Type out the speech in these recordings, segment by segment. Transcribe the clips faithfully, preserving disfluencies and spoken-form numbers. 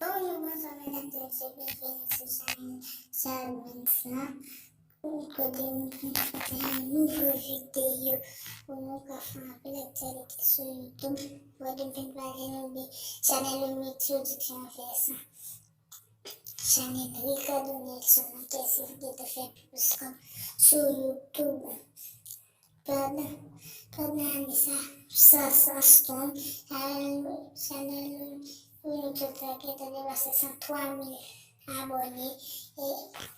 Bonjou, bonswa, medam e mesye, byenveni sou chanèl Charlene Mix la. Kote nou vin pote yon nouvo videyo pou nou ka fè anpil aktyalite sou YouTube. Kote nou vin pale nou de chanèl Mix Production fè sa. Chanèl Ricardo Nelson nan ki gentan fè plis kòb sou YouTube. Pandan, pandan ane sa, sa, sa stone, chanèl, chanèl Mix Production gentan depase san twa mil abòne, e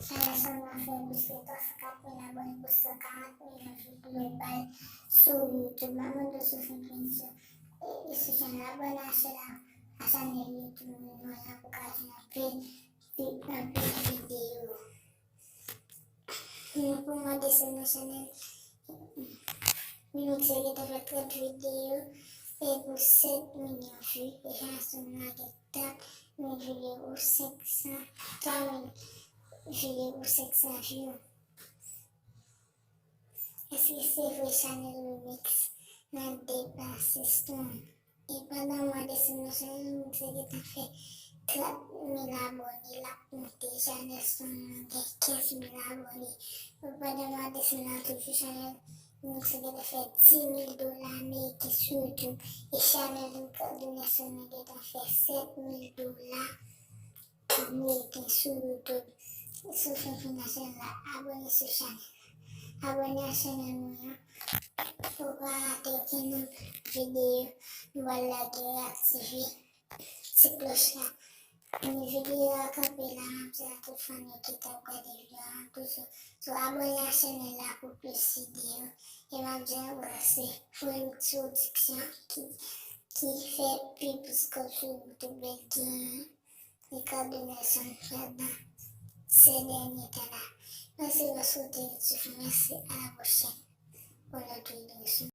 chanèl sa nan fè plis ke twa san kat mil abòne pou san karant milyon vi global sou YouTube. M ap mande w si w fenk vin sou, e, e sou chanèl, abòne a chanèl, a chanèl YouTube mwen an pou ka jwenn anpil, anpil videyo. Pou mwa desanm nan chanèl Mix Production gentan fè trant videyo e pou sèt milyon vi. E chanèl sa nan gen trant mil vi e senk san, trant mil vi e senk san vi. Èske se vre chanèl Mix nan depase stone? E pandan mwa desanm nan, chanèl Mix Production gentan fè trant mil abòne, l ap monte. Chanèl stone nan gen kenz mil abòne. E pandan mwa desanm nan toujou, chanèl Mix Production gentan fè dis mil dola ameriken sou YouTube. E chanèl Ricardo Nelson nan gentan fè sèt mil dola ameriken sou YouTube. Si w fenk vin nan chanèl la, abòne sou chanèl la. Abòne a chanèl mwen an pou w pa rate okenn lòt videyo nou pral lage yo. Aktive ti klòch la. Men videyo a kanpe la, m ap di a tout fan yo ki t ap gade videyo a toujou. So, abòne a chanèl la pou plis videyo. E m ap di ankò, se Free Mix Production ki, ki fè pi plis kòb sou YouTube, genyen Ricardo Nelson pandan se dènye tan la. Mèsi paske w te swiv mwen. Mèsi, a la pwochèn pou lòt videyo.